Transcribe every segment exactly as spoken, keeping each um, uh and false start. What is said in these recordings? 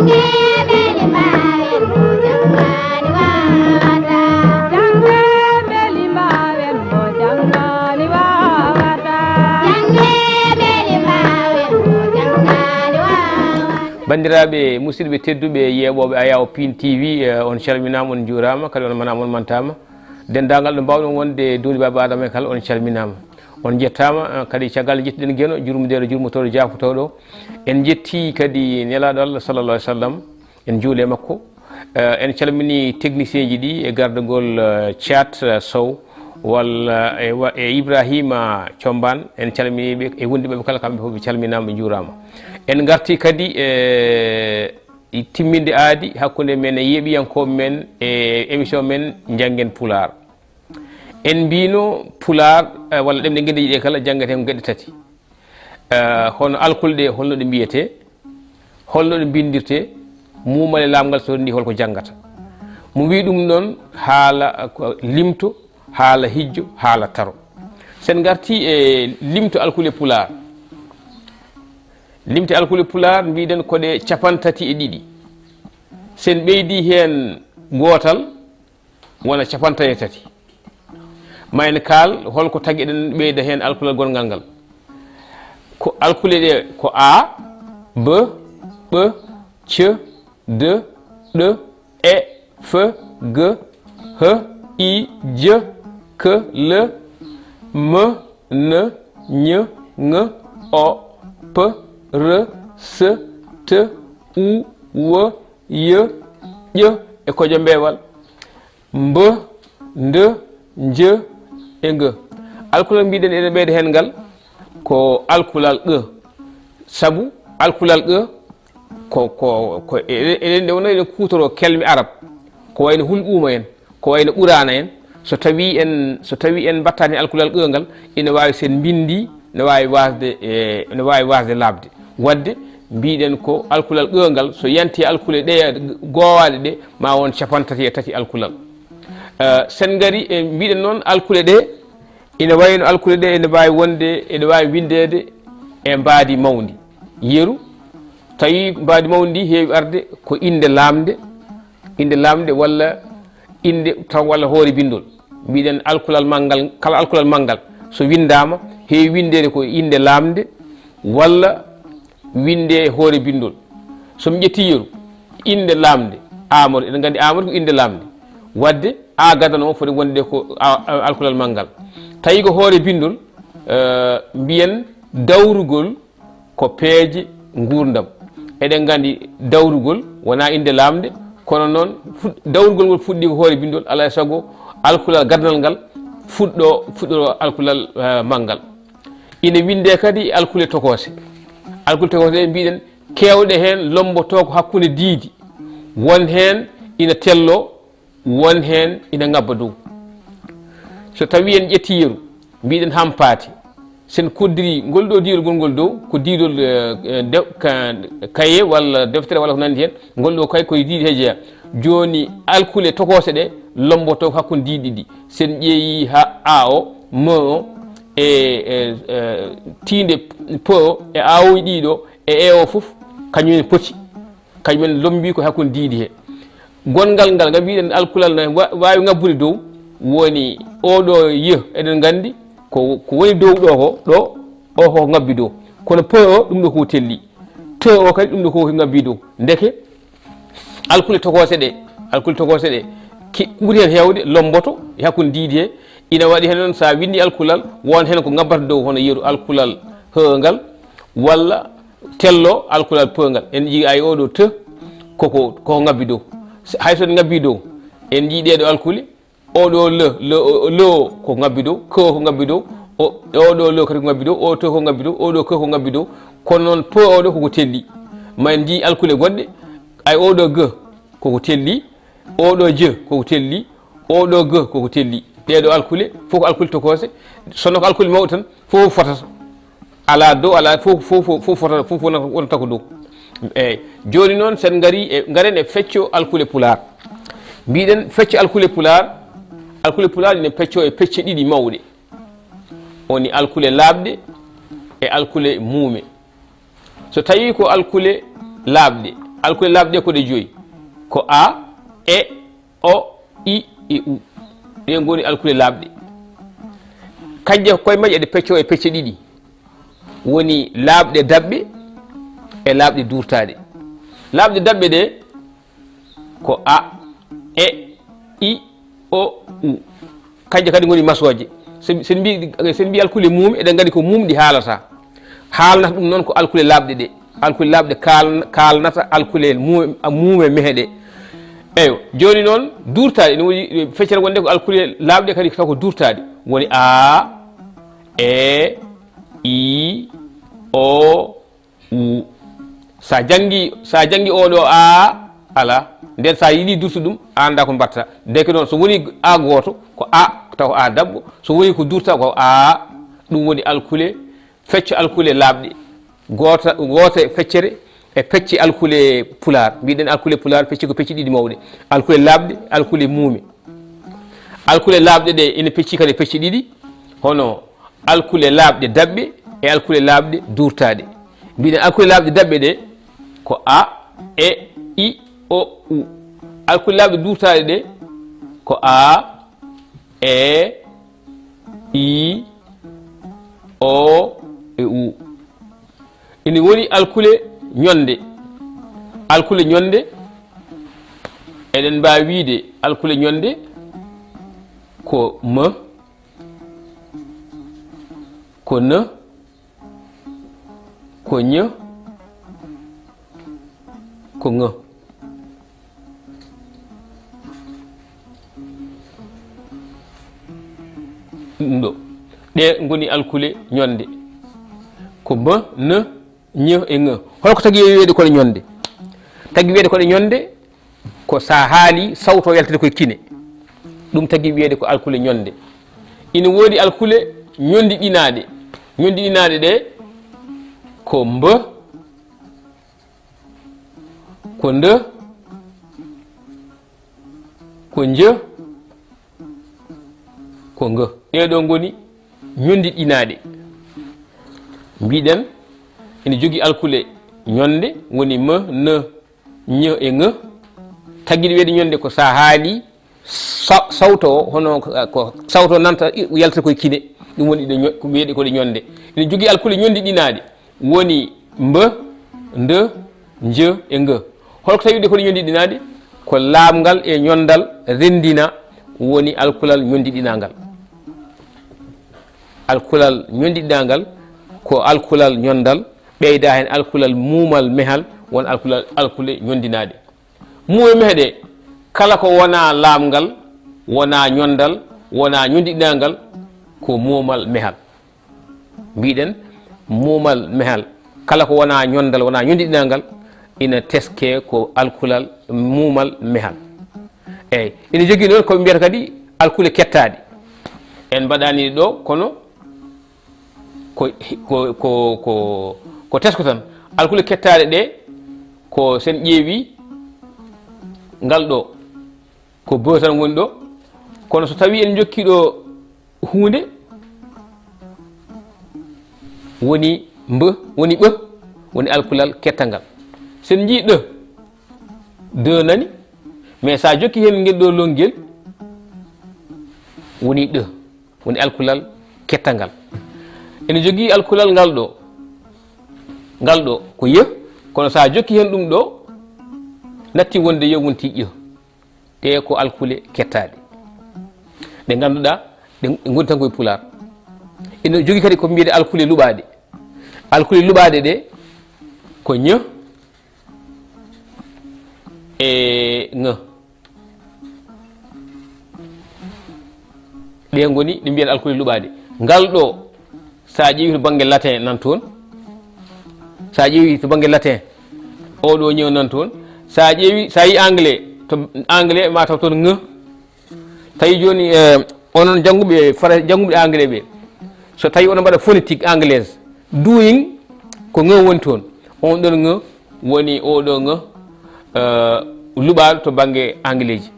Banndiraaɓe, musidɓe tedduɓe, yeeɓooɓe Ayaw Pin T V, eh, on calminaama, on njuuraama, kadi on manaama, on mantaama. Denndaangal ɗo mbaawɗon wonde e duunde Baaba Aadama en kala, on calminaama. On njettaama, eh, kadi caggal njettuɗen Geno, jurmodeeɗo, jurmotooɗo, jaafotooɗo. En njettii kadi Nelaaɗo Allah sallallahu alaihi wasallam, en njuule makko. Eh, en calminii technicien ji ɗi e gardagol, eh, Thiat, eh, Sow, walla e wa-, e Ibrahima Thiombane. En calminii ɓe e wondiiɓe ɓe kala, kamɓe fof ɓe calminaama, ɓe njuuraama. En ngartii kadi e timminde aadi hakkunde men e yeeɓiyankooɓe men e émission men Njanngen Pulaar. En mbiino Pulaar, eh, walla ɗemɗe ngenndiije ɗe kala janngata heen geɗe tati. Eh, hono alkule ɗe, holno ɗe mbiyetee, holno ɗe mbinndirtee, muumale laamngal so ndi holko janngata. Mo wii ɗum noon haala, eh, ko limto, haala hijjo, haala taro. Sen ngartii e limto alkule Pulaar. Limte alkule Pulaar mbiɗen ko ɗe capantati e ɗiɗi. Sen ɓeydi heen gootal, wona capantati e tati. Ma en kaal holko tagi eɗen ɓeyda heen alkulal gonngal ngal. Ko alkule ɗe ko A, B, Ɓ, C, D, Ɗ, E, F, G, H, I, J, K, L, M, N, Ñ, Ŋ, O, P, R, S, T, U, W, Y, Ƴ e ko jom mbeewal. Mb, nd, nj e ng. Alkulal mbiɗen ene ɓeyda heen ngal ko alkulal q. Sabu alkulal q ko, ko, ko eɗen, eɗen nde wonno eɗen kuutoroo kelme arab, ko wayno hulɓuuma en, ko wayno quraana en. So tawii en, so tawii en mbattaani alkulal q ngal, ina waawi sen mbinndi, ne waawi waasde, e, ne waawi waasde laaɓde. Waɗde mbiɗen ko alkulal q ngal, so yanti alkule ɗe goowaaɗe ɗe, ma won capantati e tati alkulal. Eh, sen ngari e mbiɗen noon alkule ɗe, ina wayno alkule ɗe ene mbaawi wonde, ene waawi winndeede e mbaadi mawndi. Yeru, tawi mbaadi mawndi ndi heewi arde ko innde laamnde, innde laamnde walla innde taw walla hoore binndol. Mbiɗen alkulal manngal, kala alkulal manngal so winndaama, heewi winndeede ko innde laamnde walla winnde e hoore binndol. So mi ƴettii yeru, innde laamnde, Aamadu, eɗen nganndi Aamadu ko innde laamnde. Waɗde A gadano o foti wonde ko a, a, alkulal manngal. Tawi ko hoore binndol, eh, mbiyen dawrugol ko peeje nguurndam. Eɗen nganndi dawrugol wonaa innde laamnde, kono noon fuɗ-, dawrugol ngol fuɗɗii ko hoore binndol, alaa e sago alkulal gadanal ngal fuɗɗo, fuɗɗoro alkulal, eh, manngal. Ina winndee kadi e alkule tokoose. Alkule tokoose ɗe mbiɗen keewɗe heen lommbotoo ko hakkunde diidi. Won heen ina telloo, won heen ina ngabba dow. So tawii en ƴettii yeru, mbiɗen hampaate. Sen koddiri ngol ɗo diidol gongol dow, ko diidol, eh, eh, de-, ka-, kaye walla deftere walla ko nanndi heen, ngol ɗo kaye ko e diidi he jeyaa. Jooni alkule tokoose ɗe lommboto ko hakkunde diidi ɗiɗi. Sen ƴeewi ha A o, M o, e, e, e, tiinde P o, e A o ɗiɗo, e E o fof, kañum en poti. Kañum en lommbi ko hakkunde diidi he. Gonngal ngal, ngal mbiɗen alkulal ne wa-, waawi ngabbude dow, woni oɗo Y, eɗen nganndi ko, ko woni dow ɗo ko, ɗo, o ko ngabbi dow. Kono P o, ɗum ɗo ko telli. T o kadi, ɗum ɗo ko ngabbi dow. Ndeke, alkule tokoose ɗe, alkule tokoose ɗe, ki-, ɓuri heen heewde lommboto e hakkunde diidi he. Ina waɗi heen noon, so a winndi alkulal, won heen ko ngabbata dow, hono yeru alkulal H ngal, walla tello alkulal P ngal. En njii ay oɗo T, koko, koko ngabbi dow. S-, hay so en ngabbi dow, en njii ɗeɗo alkule, oɗo L, L, L o ko ngabbi dow, K o ko ngabbi dow, o, oɗo L kadi ko ngabbi dow, o T ko ngabbi dow, oɗo K ko ngabbi dow. Kono noon P oɗo koko telli. Ma en njii alkule goɗɗe, ay oɗo G koko telli, oɗo J koko telli, oɗo G koko telli. Ɗeɗo alkule, fof ko alkule tokoose. Sonno ko alkule mawɗe tan, fof fotata. Alaa dow, alaa fof, fof, fof, fof fotata, fof wona-, wonata ko dow. Eyyi. Jooni noon, sen ngari e, ngaren e fecco alkule pulaar. Mbiɗen fecco alkule pulaar, alkule pulaar ine pecco e pecce ɗiɗi mawɗe. Woni alkule laaɓɗe e alkule muume. So tawii ko alkule laaɓɗe, Alkule laaɓɗe ko ɗe joyi. Ko a, e, o, i, e u. Ɗe ngoni alkule laaɓɗe. Kanje koye majje eɗe peccoo e pecce ɗiɗi. Woni laaɓɗe daɓɓe e laaɓɗe duurtaaɗe. Laaɓɗe daɓɓe ɗe ko a, e, i, o, u. Kanje kadi ngoni masooje. Sen, sen mbi, sen mbi alkule muum, eɗen nganndi ko muum ɗi haalata. Haalnata ɗum noon ko alkule laaɓɗe ɗe. Alkule laaɓɗe kaal-, kaalnata alkule muum, muum e mehe ɗe. Eyo, jooni noon duurtaaɗe, ene woni feccere wonde ko alkule laaɓɗe kadi taw ko duurtaaɗe. Woni a, e, i, o, u. Sa janngi, sa janngi oɗo a, ala. Nden sa yiɗi durtu ɗum, a annda ko mbatta. Deke noon, so woni a gooto, ko a, taw ko a daɓɓo. So woni ko durta, ko a. Ɗum woni alkule, fecce alkule laaɓɗe. Goota, goote feccere e pecce alkule pulaar. Mbiɗen alkule pulaar pecce ko pecce ɗiɗi mawɗe. Alkule laaɓɗe, alkule muume. Alkule laaɓɗe ɗe ene pecci kadi e pecce ɗiɗi, hono alkule laaɓɗe daɓɓe e alkule laaɓɗe duurtaaɗe. Mbiɗen alkule laaɓɗe daɓɓe ɗe ko a, e, i, o, u. Alkule laaɓɗe duurtaaɗe ɗe ko a, e, i, o, e u. Ina woni alkule ñonde. Alkule ñonde, eɗen mbaawi wiyde alkule ñonde ko m, ko n, ko ñ, ko ŋ. Ɗum ɗo. Ɗe ngoni alkule ñonde. Ko m, n, ñ e ŋ. Hol ko tagi wiyeede ko ɗe ñonde? Tagi wiyeede ko ɗe ñonde, ko sa haali sawto yaltata koye kine. Ɗum tagi wiyeede ko alkule ñonde. Ina woodi alkule ñondiɗinaaɗe. Ñondiɗinaaɗe ɗe ko mb, ko nd, ko nj, ko ng. Ɗee ɗoo ngoni ñondiɗinaaɗe. Mbiɗen ina jogii alkule ñonde, woni m, n, ñ e ŋ. Taggiiɗo wiyeede ñonde ko so a haali sa-, sawto o, hono ko, ko sawto nanta, yalta koye kine. Ɗum woni ɗe ño-, ko wiyeede ko ɗe ñonde. Ina jogii alkule ñondiɗinaaɗe. Woni mb, nd, nj e ng. Hol ko tawi wiyeede ko ɗe ñondiɗinaaɗe? Ko laamngal e ñondal renndina woni alkulal ñondiɗinangal. Alkulal ñondiɗinangal ko alkulal ñondal, ɓeyda heen alkulal muumal mehal, won alkulal, alkule ñondinaaɗe. Muume mehe ɗe, kala ko wonaa laamngal, wonaa ñondal, wonaa ñondiɗinangal, ko muumal mehal. Mbiɗen muumal mehal, kala ko wonaa ñondal, wonaa ñondiɗinangal, ina teskee ko alkulal muumal mehal. Eey, ina jogii noon ko ɓe mbiyata kadi alkule kettaaɗe. En mbaɗaani ɗo, kono ko, ko, ko, ko, ko tesko tan. Alkule kettaaɗe ɗe, ko sen ƴeewi ngal ɗo, ko b tan woni ɗo. Kono so tawi en jokki ɗo huunde, woni mb, woni ɓ, woni alkulal kettangal. Sen njii ɗ, d nani, mais sa jokki heen ngel ɗo lonngel, woni ɗ, woni alkulal kettangal. Ene jogii alkulal ngal ɗo, ngal ɗo ko y, kono sa jokki heen ɗum ɗo, natti wonde y, wonti ƴ. Ɗe ko alkule kettaaɗe. Ɗe ngannduɗaa, ɗe, ɗe ngoni tan koye pulaar. Ene jogii kadi ko mbiyetee alkule luɓaaɗe. Alkule luɓaaɗe ɗe ko ñ e ŋ. Ɗe ngoni ɗe mbiyen alkule luɓaaɗe. Ngal ɗo, so a ƴeewi to bannge latin nan toon, so a ƴeewi to bannge latin, oo ɗo ñ nan toon. So a ƴeewi, so a yii anglais, to anglais ma taw toon ŋ. Tawi jooni, eh, onon jannguɓe fara-, jannguɓe anglais ɓe, so tawi onon mbaɗa phonétique anglaise, doing ko ŋ woni toon. On ɗon ŋ woni oo ɗo ŋ, eh, luɓaaɗo to bannge anglais ji.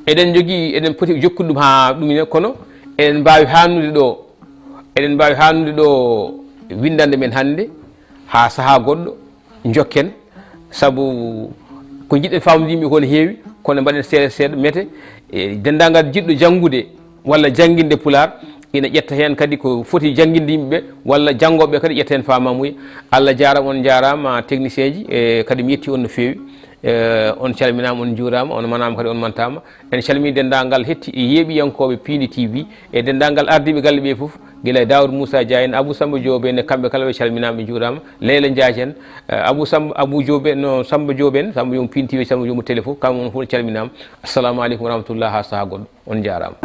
Eɗen njogii, eɗen poti jokkude ɗum haa ɗum ine, kono eɗen mbaawi haaɗnude ɗo, eɗen mbaawi haaɗnude ɗo winndannde men hannde haa sahaa goɗɗo, njokken. Sabu ko njiɗɗen faamde yimɓe ko ne heewi, kono mbaɗen seeɗa seeɗa mete. E denndaangal jiɗɗo janngude walla jannginde Pulaar, ina ƴetta heen kadi ko foti jannginde yimɓe ɓe, walla janngooɓe ɓe kadi ƴetta heen faamaamuya. Allah jaaraama, on njaaraama, technicien ji, e kadi mi yetti on no feewi. E, on calminaama, on njuuraama, on manaama kadi, on mantaama. En calmini denndaangal hetti e yeeɓiyankooɓe Piindi T V e denndaangal ardiiɓe galle ɓe fof, gila e Daawuda Muusa Dia en, Abuu Sammba Joob en, e kamɓe kala ɓe calminaama, ɓe njuuraama. Leyla Njaay en, e, Abuu Sammba, Abuu Joob en, no Sammba Joob en, Sammba Joob Piindi T V, Sammba Joob mo télé fof, kamɓe fof calminaama. Assalamu aleykum wa rahmatullah, haa sahaa goɗɗo. On njaaraama.